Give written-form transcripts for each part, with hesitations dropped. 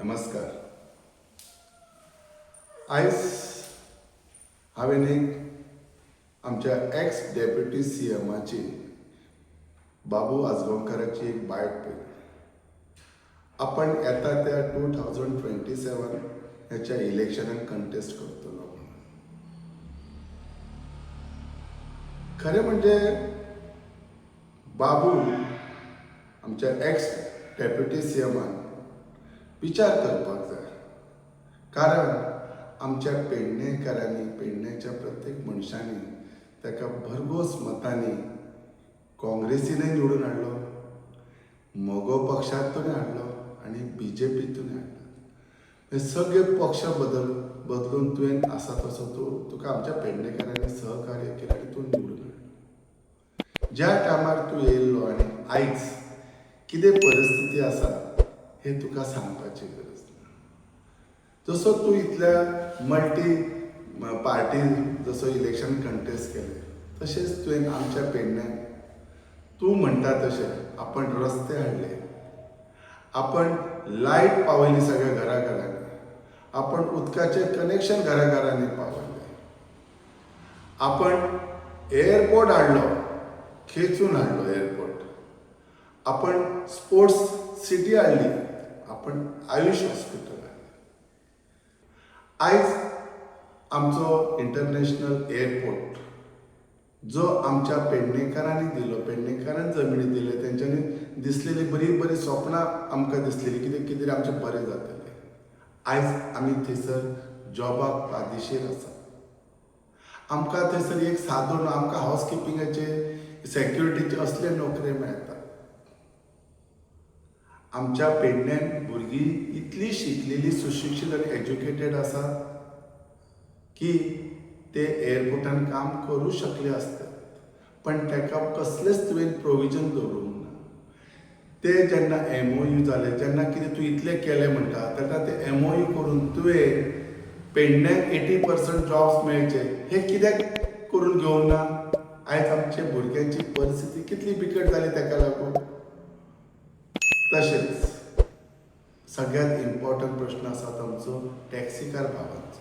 नमस्कार. आयज हांवें एक आमच्या एक्स डेप्युटी सी एमाची बाबू आजगांवकाराची एक बायट पळयली. आपण येता त्या 2027 ह्याच्या इलेक्शनाक कंटेस्ट करतलो म्हणून. खरें म्हणजे बाबू आमच्या एक्स डेप्युटी सी एमान विचार करपाक जाय, कारण आमच्या पेडणेकारांनी, पेडण्याच्या प्रत्येक मनशांनी ताका भरघोस मतांनी काँग्रेसीनय निवडून हाडलो, मगो पक्षांतूय हाडलो आनी बीजेपीतूय हाडलो. हे सगळे पक्ष बदलून तुवें आसा तसो तूं तुका आमच्या पेडणेकारांनी सहकार्य केलें आनी तूं निवडून हाडलो. ज्या टायमार तूं येयल्लो आनी आयज कितें परिस्थिती आसा हे तुका सांगपाची गरज ना. जसो तूं इतल्या मल्टी पार्टी जसो इलेक्शन कंटेस्ट केलें, तशेंच तुवें आमच्या पेडण्यान तूं म्हणटा तशें आपण रस्ते हाडले, आपण लायट पावयली सगळ्या घराघरांनी, आपण उदकाचें कनेक्शन घराघरांनी पावयलें, आपण एअरपोर्ट हाडलो, खेचून हाडलो एअरपोर्ट, आपण स्पोर्ट्स सिटी हाडली, आपण आयुश हॉस्पिटल हाडलें. आयज आमचो इंटरनॅशनल एअरपोर्ट जो आमच्या पेडणेकारांनी दिलो, पेडणेकारान जमनी दिले, तेंच्यांनी दिसलेली बरी बरी स्वप्नां आमकां दिसलेली कितें कितें आमचें बरें जातलें. आयज आमी थंयसर जॉबाक पादिशेर आसा. आमकां थंयसर एक सादो न्हू, आमकां हावज किपिंगाचे, सेक्युरिटीचे असले नोकरे मेळटा. आमच्या पेडण्यान भुरगीं इतली शिकलेली, सुशिक्षीत आनी एज्युकेटेड आसा की ते एअरपोर्टान काम करूं शकले आसतात, पण ताका कसलेंच तुवें प्रोविजन दवरूंक ना. ते जेन्ना एमओयू जाले, जेन्ना कितें तूं इतलें केलें म्हणटा, तेन्ना ते एमओयू करून तुवें पेडण्याक 80% जॉब्स मेळचे हे कित्याक करून घेवंक ना? आयज आमच्या भुरग्यांची परिस्थिती कितली बिकट जाली ताका लागून. तशेंच सगळ्यात इम्पॉर्टंट प्रश्न आसा तो आमचो टॅक्सीकार भावांचो.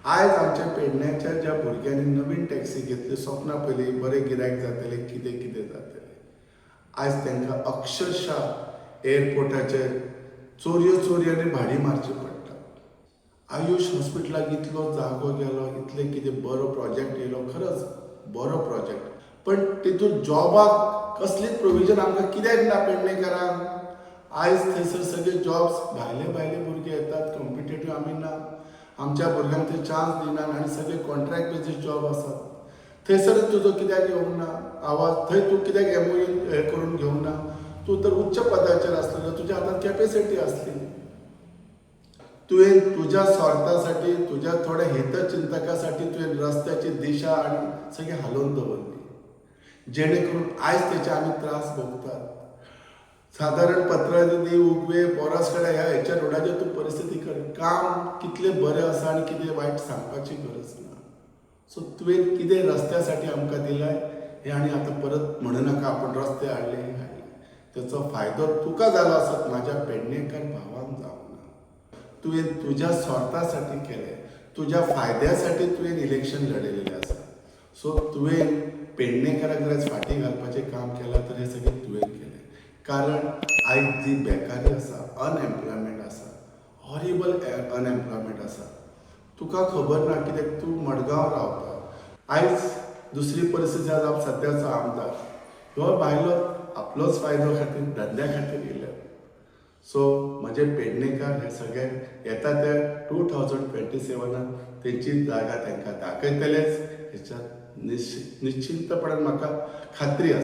आयज आमच्या पेडण्याच्या ज्या भुरग्यांनी नवीन टॅक्सी घेतली, स्वप्नां पयलीं बरें गिरायक जातलें, कितें कितें जातलें, आयज तांकां अक्षरशा एअरपोर्टाचेर चोरयो चोरयांनी भाडी मारची पडटा. आयुश हॉस्पिटलाक इतलो जागो गेलो, इतलें कितें बरो प्रोजेक्ट येयलो, खरंच बरो प्रोजेक्ट, पण तितून जॉबाक कसलीच प्रोविजन आमकां कित्याक ना पेडणेकारांक? आयज थंयसर सगळे जॉब्स भायले भायले भुरगे येतात, कॉम्पिटेटीव आमी ना, आमच्या भुरग्यांक थंय चान्स दिनात आनी सगळे कॉन्ट्रॅक्ट बेजीस जॉब आसात. थंयसर तुजो कित्याक येवंक ना आवाज? थंय तूं कित्याक एमओयू हें करून घेवंक ना? तूं तर उच्च पदाचेर आसलेलो, तुज्या हातान कॅपेसिटी आसली. तुवें तुज्या स्वार्थासाठी, तुज्या थोड्या हितचिंतकासाठी तुवें रस्त्याची दिशा आनी सगळें हालोवन दवरली, जेणे करून आयज तेचे आमी त्रास भोगतात. सादारण पत्रादी, उगवे, पोरसकडे ह्या हेच्या रोडाचेर तूं परिस्थिती कर, काम कितलें बरें आसा आनी कितें वायट सांगपाची गरज ना. सो तुवें कितें रस्त्यासाठी आमकां दिलाय हें आनी आतां परत म्हणू नाका आपण रस्ते हाडले, हे हाडले. तेचो फायदो तुका जालो आसत, म्हाज्या पेडणेकार भावांक जावंक ना. तुवें तुज्या स्वार्थासाठी केलें, तुज्या फायद्यासाठी तुवें इलेक्शन लढयलेलें आसा. सो तुवें पेडणेकाराक जर फाटीं घालपाचें काम केलां तर हें सगळें तुवें केलें. कारण आयज जी बेकारी आसा, अनएम्प्लॉयमेंट आसा, हॉरिबल अनएम्प्लॉयमेंट आसा, तुका खबर ना कित्याक तूं मडगांव रावता. आयज दुसरी परिस्थिती आज सद्याचो आमदार हो भायलो आपलोच फायदो खातीर, धंद्या खातीर येयले. सो म्हजे पेडणेकार हे सगळे येता ते 2027 तेंची जागा तांकां दाखयतलेच, हेच्यात निश्चिंतपणान म्हाका खात्री आसा.